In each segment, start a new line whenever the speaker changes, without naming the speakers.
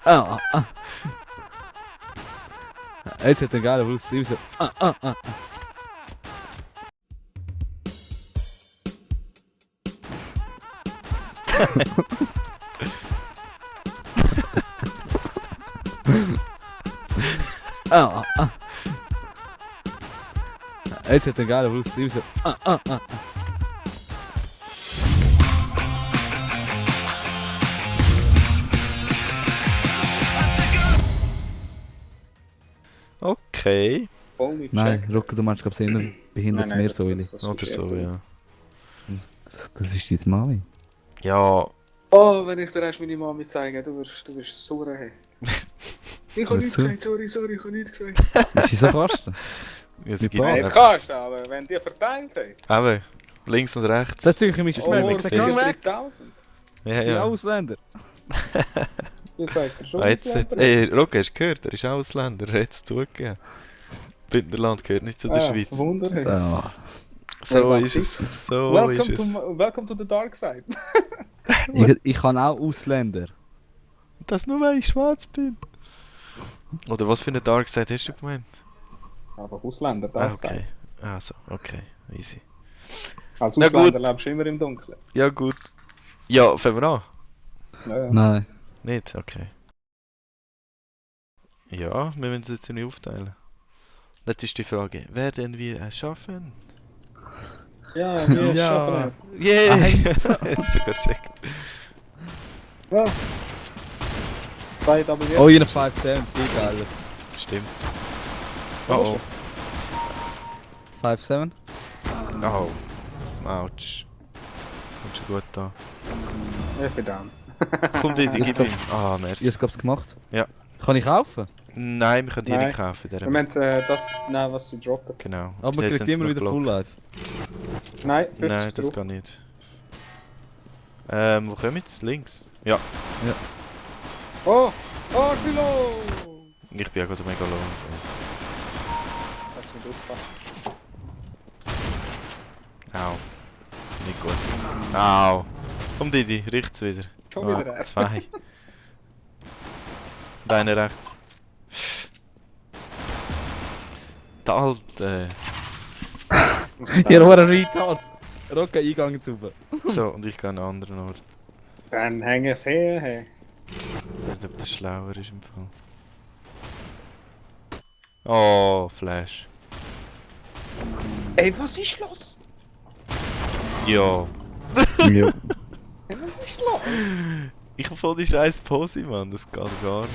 Ah, ah. Jetzt hat er geil, aber es ist so. Jetzt hat er geil, aber es ist so.
Okay.
Nein, Rocco, du meinst, glaube ich, eher behindert
Nein,
mehr
das-
so.
das- das
Oder
ist
so,
eher-
ja.
Das ist deine Mami.
Ja,
Oh, wenn ich dir erst meine Mami zeige, du wirst sauer. Hey. Ich habe
Hör
nichts
zu.
gesagt, sorry, ich habe nichts gesagt.
Ist sie so Kasten?
es
Mit
gibt
Bart.
Nein,
einfach-
kannst du, aber wenn die verteilt haben.
Eben, links und rechts.
Das ist natürlich im
Oh,
Spiel.
ich
Ich
sehe.
sag, geh weg!
3000.
ja,
Die
ja.
Ausländer!
Jetzt zeigt er schon.
Ah, jetzt, ey, Rocky, hast du gehört? Er ist Ausländer, er hat es zugegeben. Bündnerland gehört nicht zu der Schweiz.
Das Wunder. Hey.
Ja.
So
Ja,
ist es. So
Welcome,
ist es.
welcome to the dark side.
Ich kann auch Ausländer.
Das nur, weil ich schwarz bin. Oder was für eine Dark Side hast du gemeint?
Einfach Ausländer,
Ah,
dark side.
okay. Also, okay. Easy.
Als
Na
Ausländer
gut.
lebst du immer im Dunkeln.
Ja, gut. Ja, fangen wir an.
Ja, ja.
Nein.
Nicht? Okay. Ja, wir müssen es jetzt nicht aufteilen. Jetzt ist die Frage, werden wir es schaffen?
Ja, wir
Ja.
schaffen es.
Yeah! Jetzt sogar checkt.
Ja. Zwei W.
Oh, jeder 5-7, viel geiler.
Stimmt. Oh
5-7?
oh. Oh. Autsch. Kommt schon gut da.
Ich bin down.
Komm, die
Das
gib ihm.
gab's-
Ah,
Ich
merci.
hab's glaub's gemacht.
Ja.
Kann ich kaufen?
Nein, wir können die
Nein.
nicht kaufen.
Wir
Der
müssen das nehmen, was sie droppen.
genau.
Aber
Bis
man
jetzt
kriegt
haben
immer
sie
wieder
noch
Full
geblockt.
Life.
Nein, 50
Nein, das
Euro.
geht nicht. Wo kommen wir jetzt? Links? Ja.
Oh! Oh, Kilo!
Ich bin ja gerade mega low.
Hast du nicht aufgepasst?
Au. Nicht gut. Au. Komm Didi, rechts wieder.
Schon wieder er.
Zwei. Deine rechts. Der Alte.
Ihr war ein Retard! Rocker Eingang zu.
So, und ich gehe an einen anderen Ort.
Dann hängen es her. Hey.
Ich weiß nicht, ob das schlauer ist im Fall. Oh, Flash.
Ey, was ist los?
Ja.
Ja.
Ey, was ist los?
Ich hab voll die scheiß Pose, Mann. Das geht gar nicht.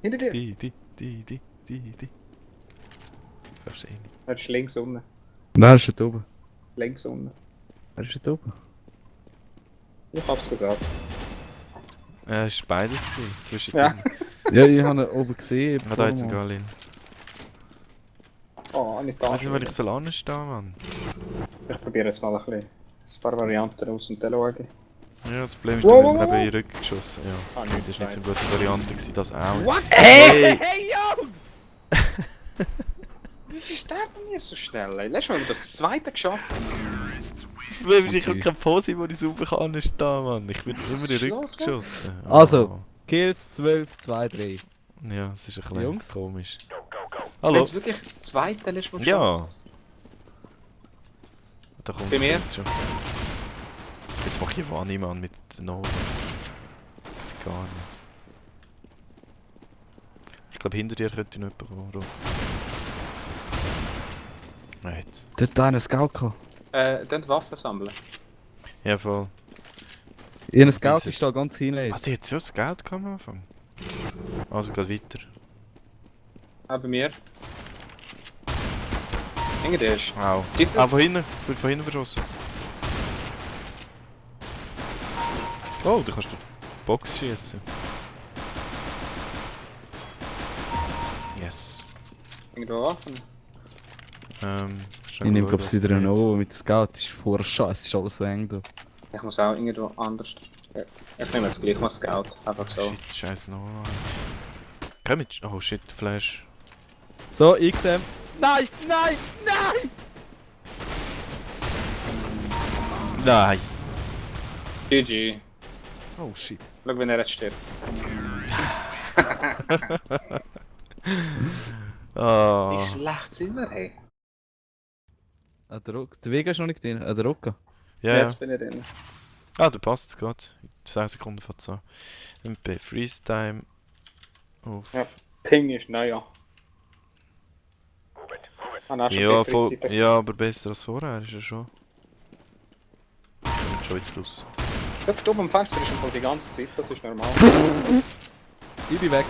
Hinter dir.
Die. Schaffst du eh nicht.
Er ist links unten.
Wer ist da oben?
Links unten.
Wer ist da oben?
Ich hab's gesagt.
Es war beides gewesen, zwischen
Ja.
denen.
Ja, ich habe ihn oben gesehen.
Ah, da jetzt ein Galin.
Oh, nicht
Ich
da.
weiß nicht, wann ich so anstehen, Mann.
Ich probiere jetzt mal ein bisschen. Ein paar Varianten aus dem Teleschauen.
Ja, das Problem ist,
Wow,
da
wow,
wird mir
wow.
eben in den Rücken geschossen. Ja.
Ah,
Das war nicht so eine gute Variante, gewesen, das auch.
What?
Hey!
Hey, yo! Wie viel sterben wir so schnell? Ey? Letztes Mal haben wir das zweite geschafft.
Das Problem ist, ich habe keine Pose, wo ich sauber anstehen, Mann. Ich bin immer in den
ist
Rücken
los, Mann?
geschossen.
Also. Kills 12, 2, 3.
Ja, das ist ein bisschen
Jungs?
komisch.
Hallo?
Hallo?
Jetzt wirklich das zweite letztes Mal
Ja. Da kommt
Bei mir?
jetzt schon. Jetzt mach ich Wani, Mann, mit den Noten. Geht gar nicht. Ich glaube, hinter dir könnte noch jemand kommen. Ro. Nein, jetzt.
Dort hat einer Scout gehabt.
Dann Waffen sammeln.
Ja, voll.
Ich habe Scout ist da ganz hinten.
Ah, die hat so das Geld am Anfang. Also geht weiter.
Auch bei mir. Hinter dir ist.
Au.
Giffer?
Ah, von hinten. Wird von hinten verschossen. Oh, da kannst du Box schießen. Yes.
Irgendwo Waffen.
Ich nehme glaube ich wieder einen O mit Scout. Das ist vorher scheiße, ist alles so eng da.
Ich muss auch irgendwo anders. Ich nehme jetzt gleich mal Scout. Einfach so.
Shit, scheiße noch. Komm jetzt. Oh shit, Flash.
So, XM. Nein, nein, nein!
Nein!
GG.
Oh shit.
Schau, wenn er jetzt stirbt.
Ah.
Wie schlecht sind wir, hey?
Der Weg ist noch nicht drin, der Rocca.
Ja, ja.
Jetzt bin ich drin.
Ah, du passt es gerade. 2 Sekunden fährt so. MP Freeze Time. Auf.
Ja. Ping ist neuer. Ah, nein, schon
Ja,
bessere
voll,
Zeit gewesen.
ja, aber besser als vorher ist er schon. Kommt schon wieder raus.
Schau, da oben am Fenster ist schon die ganze Zeit, das ist normal.
Ich bin weg.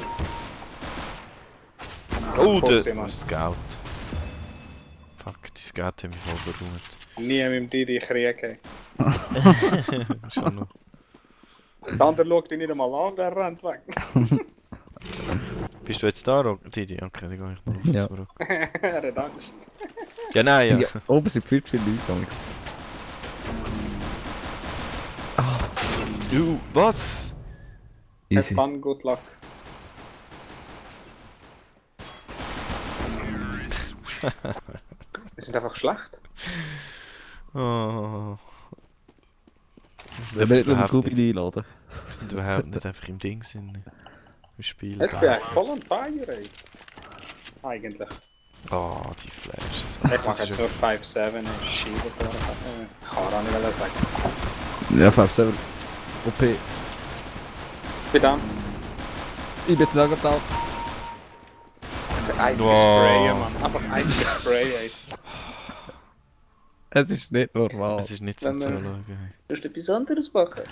Oh,
Pussy,
der
Mann.
Scout. Fuck, die Scout hat mich voll verruht.
Nie mit dem Didi Krieg, hey.
Schon noch.
Der andere schaut ihn nicht einmal an, der rennt weg.
Bist du jetzt da, Didi? Okay, dann gehe ich mal auf
Ja.
zurück.
Er hat Angst.
Ja, nein, ja.
Ja, oben sind viel zu viele Leute. Alex.
Du, was?
Have
Easy.
fun, good luck. Wir sind einfach schlecht.
Oh. Wir sind
Der wird nur den
überhaupt
Kubi
nicht,
einladen.
wir sind überhaupt nicht einfach im Ding sind. Wir spielen.
Ich bin eigentlich voll on fire, ey. Eigentlich.
Oh, die Flash.
Ich mache jetzt nur 5-7 und schieße vor. Kann man auch nicht sagen.
Ja, 5-7. OP.
Bin dann.
Ich bin jetzt noch da.
Für Eis
Wow.
sprayen, Mann. Einfach Eis sprayen, ey.
Es ist nicht normal.
Es ist nicht zum
Wenn wir-
Zuschauen.
Du musst etwas anderes machen.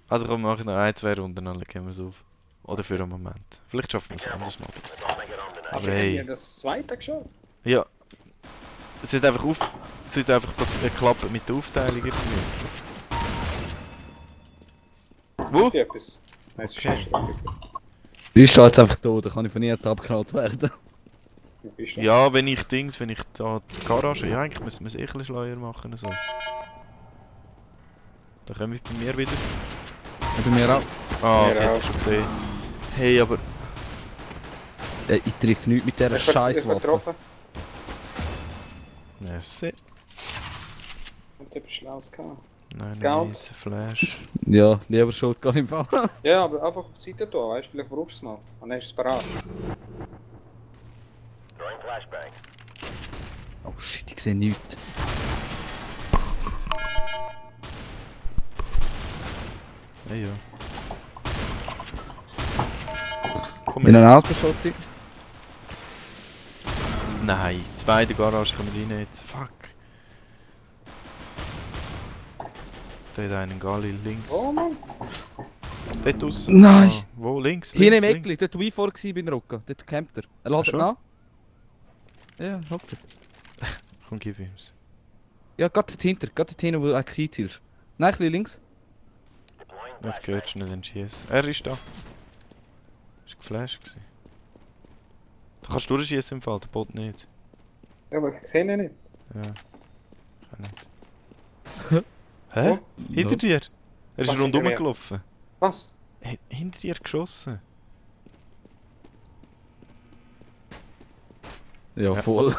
Also komm, wir machen noch 1, 2 Runden, dann gehen wir es auf. Oder für einen Moment. Vielleicht schaffen wir es anders mal besser.
Aber
Aber hey.
ich habe das zweite geschafft.
Ja. Es wird einfach klappen mit der Aufteilung irgendwie. Wo?
Habt ihr etwas? Nein, es ist
Okay.
nicht schlecht.
Ich stehe jetzt einfach da, da kann ich von niemandem abgeknallt werden.
Wo bist du?
Ja, wenn ich da die Garage, ja eigentlich müssen wir es eh ein bisschen schleuer machen. So. Da komme ich bei mir wieder.
Und bei mir auch.
Ah,
Mir
sie hat
auch.
schon gesehen. Hey, aber...
Ich treffe nichts mit dieser
Ich bin
Scheißwaffe.
getroffen.
Merci.
Und etwas Schlaues gehabt.
Nein,
Scout.
nice, Flash.
Ja, lieber Shotgun im Fall.
Ja, aber einfach auf die Seite tun, weißt du? Vielleicht brauchst du es mal. Und dann ist es parat.
Oh shit, ich sehe nichts.
Ja, ja. Komm
In einem
jetzt.
Autoshotty.
Nein, zweite Garage kommen rein jetzt. Fuck. Da hat einen Gali links.
Oh Mann!
Dort draussen.
Nein.
Ah, wo? Links?
Hier im
links,
Eckli, dort wo ich vorher war bin Rocca. Dort campt er. Er lädt
Schon?
nach. Ja, hockt er.
Komm, gib ihm's.
Ja, gerade dort hinten, wo du eigentlich hinzielst. Nein, ein bisschen links.
Jetzt hörst du nicht den Schiess. Er ist da. Ist geflasht gewesen. Du kannst durchschießen im Fall, der Bot nicht.
Ja, aber ich sehe ihn nicht.
Ja. Kann nicht. Hä?
Wo?
Hinter dir? Er ist
Was,
rundum
hinter mir?
gelaufen.
Was?
Hinter dir geschossen.
Ja,
Ja.
voll.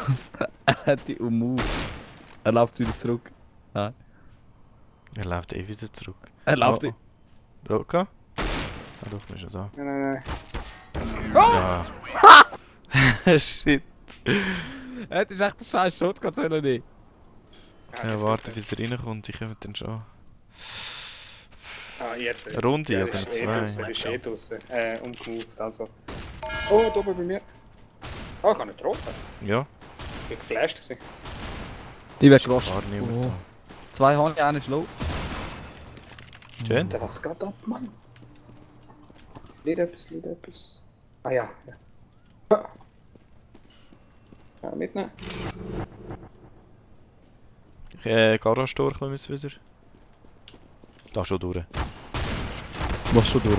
Er hat die Move. Er läuft wieder zurück.
Er läuft eh wieder zurück.
Er läuft
Oh, Roka? Ah doch, wir sind schon da.
Nein.
Ja. Shit.
Das ist echt ein scheiß Shotgun, soll er nicht?
Ja, warte, bis er reinkommt, ich komme dann schon.
Ah, jetzt.
Eine Runde
Ja,
oder
er ist eh
zwei?
draussen, er ist eh draussen. Umgemoved, also. Oh, da oben bei mir. Oh, ich habe ihn getroffen.
Ja,
Ich bin geflasht gewesen.
Ich werde gewaschen.
gar niemand
Oh.
da.
2 Hand, einer ist low.
Schön.
Alter, was geht ab, Mann? Lied etwas. Ah ja. Ja, mitnehmen.
Garage-Tor kommen jetzt wieder. Da schon durch.
Was schon durch?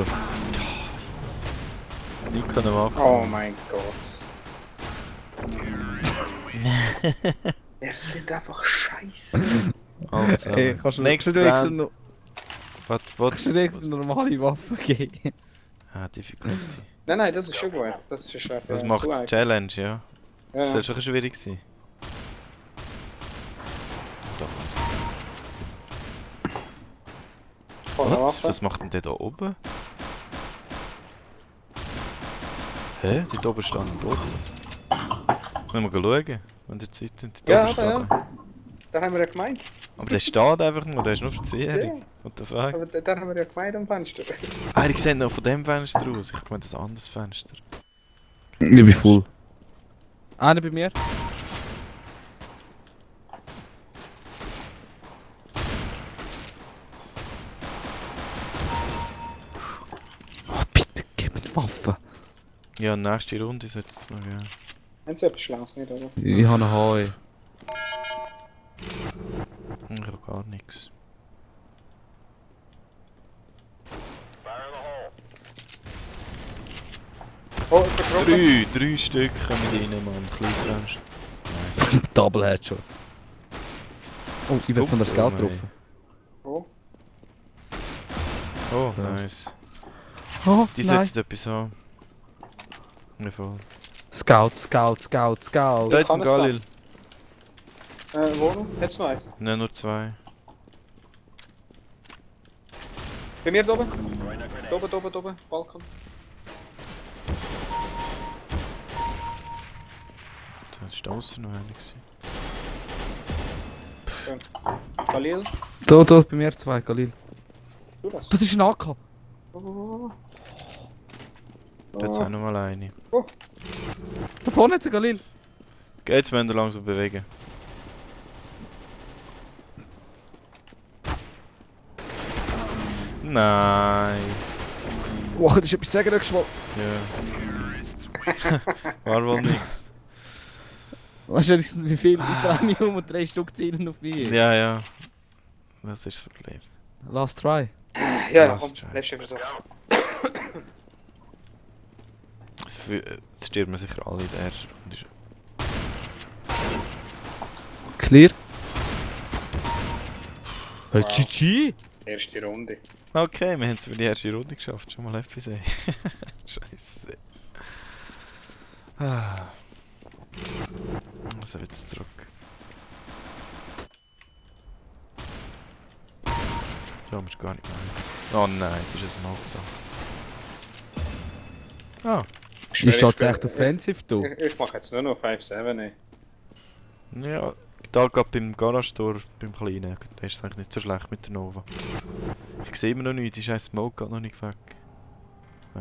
Nichts können machen.
Oh mein Gott. Wir sind einfach scheiße.
Also,
Ey, kannst du
next
wenigstens
round.
noch
Was?
kannst du wenigstens eine normale Waffe geben?
Ah, Difficulty.
Nein, das ist schon gut. Das ist schwer.
Das macht die Challenge, ja. Das
Ja.
soll schon schwierig sein. Doch. Was macht denn der da oben? Hä? Dort oben steht ein Boot. Müssen wir schauen, wenn die Zeit sind. Dort
Ja,
oben steht
aber
er.
ja. Da haben wir ja gemeint.
Aber der steht einfach nur, der ist nur verzeihrig.
Ja.
What the fuck?
Aber da haben wir ja gemeint am Fenster.
Ah, ich sehe noch von dem Fenster aus. Ich meine das anderes Fenster.
Ich bin full. Einer bei mir. Oh, bitte, gib mir die Waffe.
Ja, nächste Runde sollte es noch geben.
Haben Sie etwas Schlaues nicht, oder?
Ich habe einen Heu.
Ich habe gar nichts.
Oh, ich bin getroffen.
Drei Stück kommen rein, Mann. Kleines Fenster. Nice.
Double Headshot. Oh, ich werde von der Scout getroffen.
Oh,
Oh,
Ja.
nice.
Oh,
Die
nein.
sollten etwas haben. Ja, voll.
Scout.
Da jetzt
kann
ein
es
Galil.
wo noch? Jetzt noch eins.
Nein, nur zwei.
Bei mir da oben. Da oben. Balkon.
Da ist draußen noch einer gewesen.
Schön. Khalil.
Da, bei mir zwei, Galil.
Du das.
Das ist ein AK.
Oh.
Da ist auch noch mal eine.
Da vorne ist ein Galil.
Jetzt müssen wir langsam bewegen. Nein.
Wow, das ist etwas sagen geschwollen.
Ja. War wohl nix.
Weißt du, wie viel Titanium und 3 Stück zielen auf mich?
Ja, ja. Das ist das Problem.
Last try.
Ja,
Was,
komm.
Scheiße.
Letzter Versuch.
Es stirben sicher alle in der ersten Runde.
Clear. Hey,
Wow.
GG.
Erste Runde.
Okay, wir haben es für die erste Runde geschafft. Schon mal etwas, ey. Scheiße. Ah. Also wieder zurück. Ja, musst gar nicht mehr. Oh nein, jetzt ist es ein Smoke da. Ah.
Ist steht echt offensiv, du?
Ich mache jetzt nur noch 5-7, ey.
Ja, da gerade beim Garage-Tor, beim Kleinen, der ist eigentlich nicht so schlecht mit der Nova. Ich sehe immer noch nicht, die scheiß Smoke geht noch nicht weg.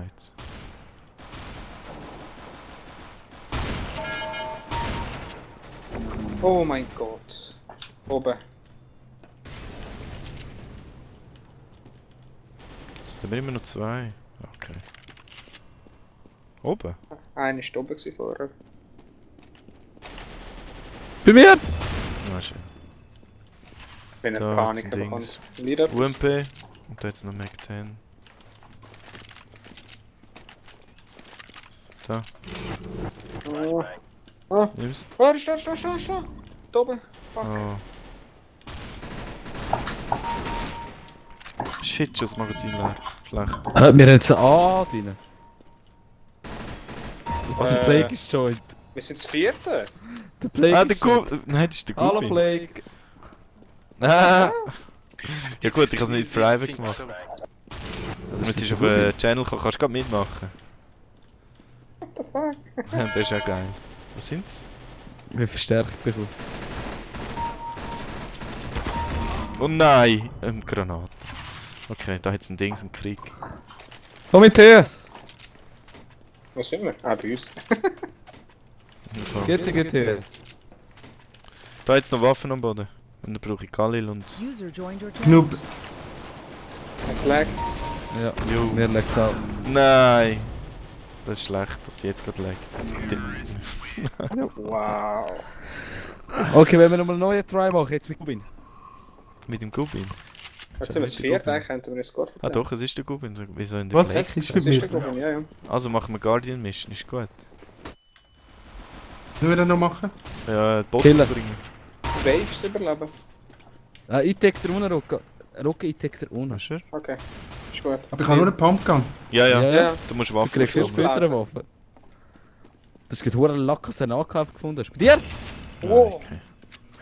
Jetzt.
Oh mein Gott. Oben.
Da bin immer noch zwei. Okay. Oben?
Einer war oben vorher.
Bei mir?
Ja, schön.
Ich bin in
Da,
Panik
jetzt ein
bekommen.
Dings.
Wieder
UMP und da jetzt noch Mac 10. Da,
Oh. Oh,
nimm's.
oh, da. Da oben. Fuck.
Oh. Shit, schon das Magazin leer. Schlecht.
Wir haben jetzt einen A drin.
Was
Der
ist
Plague ist joint.
Wir sind das vierte.
Der Plague
Ah,
ist
der Gub. Nein, das ist der
Hallo
Gubi.
Plague.
Ah. Ja gut, ich habe es nicht private gemacht. Jetzt ist auf den Channel gekommen, kannst du gerade mitmachen.
What the fuck?
Ja, das ist ja geil. Was sind's?
Wir verstärkt bekommen.
Oh nein! Granate. Okay, da hat's ein Dings, ein Krieg.
Komm mit TS.
Wo sind wir? Ah, bei uns.
Geht TS.
Da hat's noch Waffen am Boden. Und dann brauche ich Galil und...
User joined your channel.
Knub.
Es lag.
Ja,
Jo.
mir legt's auch.
Nein! Das ist schlecht, dass sie jetzt gerade legt.
Wow.
Okay, wenn wir nochmal einen neuen Try machen, jetzt mit Gubin.
Mit dem Gubin.
Jetzt sind wir das vierte, eigentlich könnten wir das Score
Ah
verteilen.
doch, es ist der Gubin. Wieso in der
Was?
Black?
Ist
Das
mit
ist
mir.
der Goblin, ja.
Also machen wir Guardian Mission, ist gut.
Was wir dann noch machen?
Ja, Bots
Killen.
bringen.
Waves überleben.
Ich tag dir unten, Roca. Roca, ich tag dir unten.
Hast du?
Okay. Ist gut.
Aber ich habe nur einen Pumpgun.
Ja, ja.
Ja,
Ja.
Du musst
Du
Waffen
kriegst jetzt
sammeln.
wieder eine Waffe. Das ist gerade hure Lack, als du einen AK gefunden hast. Bei dir?
Wow.
Okay.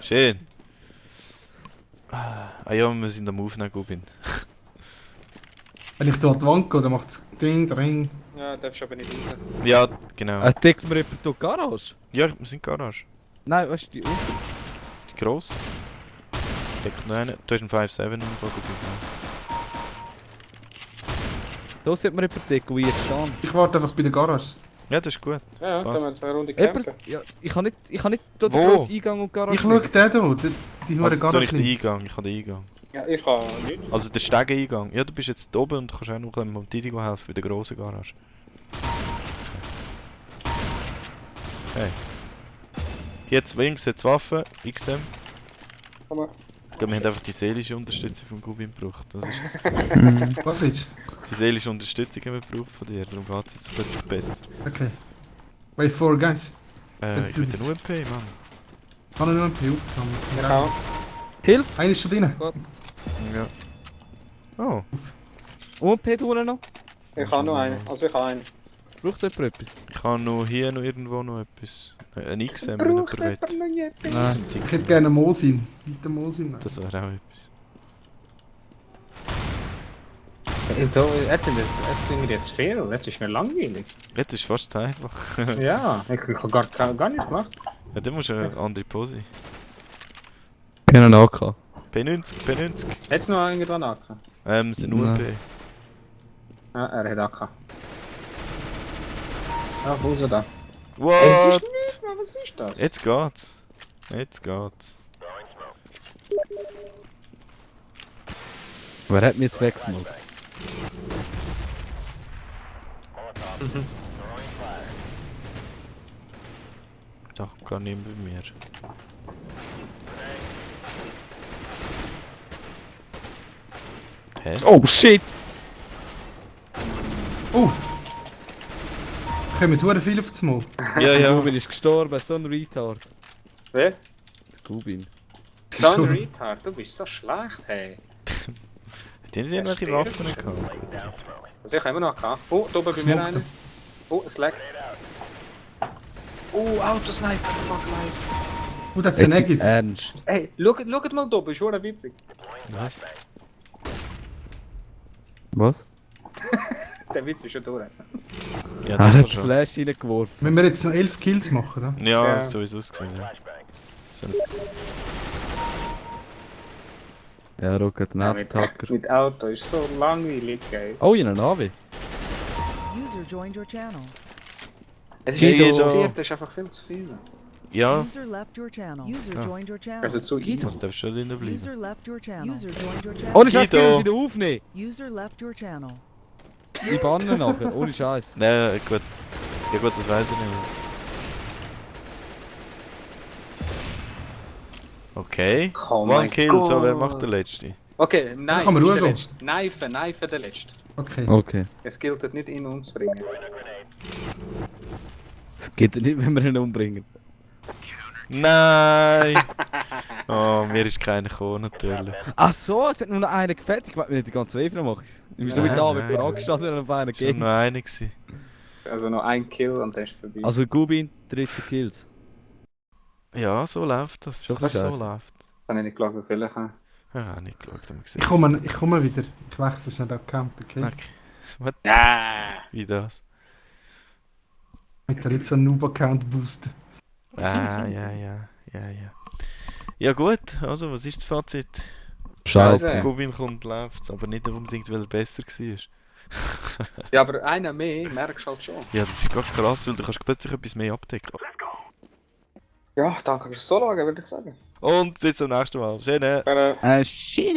Schön. Ah ja, wir sind am Aufnehmen, Gubin.
Wenn ich da an die Wand gehe, dann macht es Ding, Dring.
Ja, darfst du aber nicht raus.
Ja, genau.
Deckt mir jemand durch die Garage?
Ja, wir sind Garage.
Nein, weißt du, die unten.
Die grosse. Deckt noch eine. Du hast einen 5-7 Unfall, Gubin.
Da sieht man jemand decken, wo ich jetzt stehe.
Ich warte einfach bei der Garage.
Ja, das ist gut.
Ja, dann
Was?
haben wir jetzt eine Runde kämpfen.
Jemand, ja, ich kann nicht da den
Wo?
grossen Eingang und Garage
Ich schaue
lesen.
den hier, die hure
Also, soll
Garage
ich den
links.
Eingang? Ich habe den Eingang.
Ja, ich kann nicht.
Also der Stege-Eingang. Ja, du bist jetzt oben und kannst auch noch dem Didi helfen bei der grossen Garage. Hey. Jetzt links jetzt Waffen, XM.
Komm mal.
Ich glaube, wir haben einfach die seelische Unterstützung von Gubin gebraucht. Das ist
Was willst
die seelische Unterstützung haben wir gebraucht von dir, darum geht es jetzt plötzlich besser.
du? Okay. Wait for, guys.
Ich will den UMP, Mann.
Ich habe nur einen P aufgesammelt.
Ja.
Hilf!
Einer ist schon drin.
Ja. Oh,
Und Pedale noch?
Ich habe noch einen. Also ich habe einen.
Braucht jemand etwas?
ich habe noch hier noch irgendwo noch etwas. Ein XM, wenn jemand will.
Nein.
Ich hätte gerne einen Mosin. Mit dem Mosin.
Das wäre auch etwas.
Jetzt sind wir jetzt viel, jetzt ist mir langweilig.
Jetzt ist fast einfach.
Ja, ich habe gar nichts gemacht.
Ja, dann musst du eine andere Pose.
Ich habe einen AK.
P90, P90.
Jetzt noch irgendwann AK.
Es sind UMP.
Ja, er hat AK. Ja, wo ist er da?
What?
Es ist nicht, was ist das?
Jetzt geht's. Jetzt geht's.
Wer hat mich jetzt weggesmolten?
Da gar nicht bei mir. Hä?
Oh shit!
Oh! Kommen hure viel auf das Mal.
Ja,
Der
ja.
Gubin ist gestorben, so ein Retard.
Wer?
Der Gubin.
So ein Retard, du bist so schlecht, hey.
Hat ihr irgendwelche Waffen gehabt?
Also ich habe immer noch AK. Oh, da oben bei mir einer. Oh, ein Slack. Oh, Autosniper, fuck life.
Oh, das ist ein
Jetzt
Negativ.
ernst.
Hey, schaut mal da oben, ist schon witzig.
Was?
Was?
Der Witz ist schon durch.
Ja,
Er
das
hat die
schon.
Flash reingeworfen.
Wenn wir jetzt noch 11 Kills machen, oder?
Ja,
Ja.
so ist es ausgesehen. Ja. So.
Ja, Rock hat einen
Ja,
Attacker.
mit Auto ist so langweilig, ey.
Oh, in einer Navi.
User joined your channel.
Es
Hey,
ist
so.
zu viel, das ist einfach viel zu viel.
Ja,
User left your channel. User
Ah.
joined your channel.
Also zu
du
easy.
darfst schon drinnen bleiben.
User left your channel. User joined your channel.
Ohne Scheiß,
Guido.
können wir wieder aufnehmen.
User left your channel.
Ich bannen nachher, ohne Scheiß.
Nein, gut. Ja gut, das weiß ich nicht. Okay.
Oh
One
mein
Kill,
Gott.
so wer macht der letzte?
Okay,
kann
Knife
man
ist
Ruhe
der
gehen.
letzte. Knife der letzte.
Okay.
Okay.
Es gilt nicht, ihn umzubringen.
Es geht nicht, wenn wir ihn umbringen.
Nein! Oh, mir ist keiner gekommen, natürlich.
Ach so, es hat nur noch einen gefällt. Ich wollte mir nicht die ganze Wave noch machen. Ich bin so mit
Nein,
David
nein.
angestanden und auf einen
Schon
gegeben.
noch einer gewesen.
Also noch ein Kill und dann ist vorbei.
Also Gubin, 13 Kills.
Ja, so läuft das.
Schon ein
So
bisschen scheiße.
läuft.
Das habe ich nicht geschaut, wie viele ich habe.
Ja, nicht geschaut, haben wir gesehen.
Ich komme wieder. Ich wechsle schnell den Account, okay?
Okay. Was?
Ja.
Wie das?
Ich will jetzt so einen Noob-Account boosten.
Ja. Ja gut, also was ist das Fazit?
Scheiße.
Gubin kommt, läuft's, aber nicht unbedingt, weil er besser war.
Ja, aber einer mehr merkst du halt schon.
Ja, das ist gerade krass, weil du kannst plötzlich etwas mehr abdecken.
Ja, danke fürs Solo, würde ich sagen.
Und bis zum nächsten Mal. Schöne.
Dann,
Shit.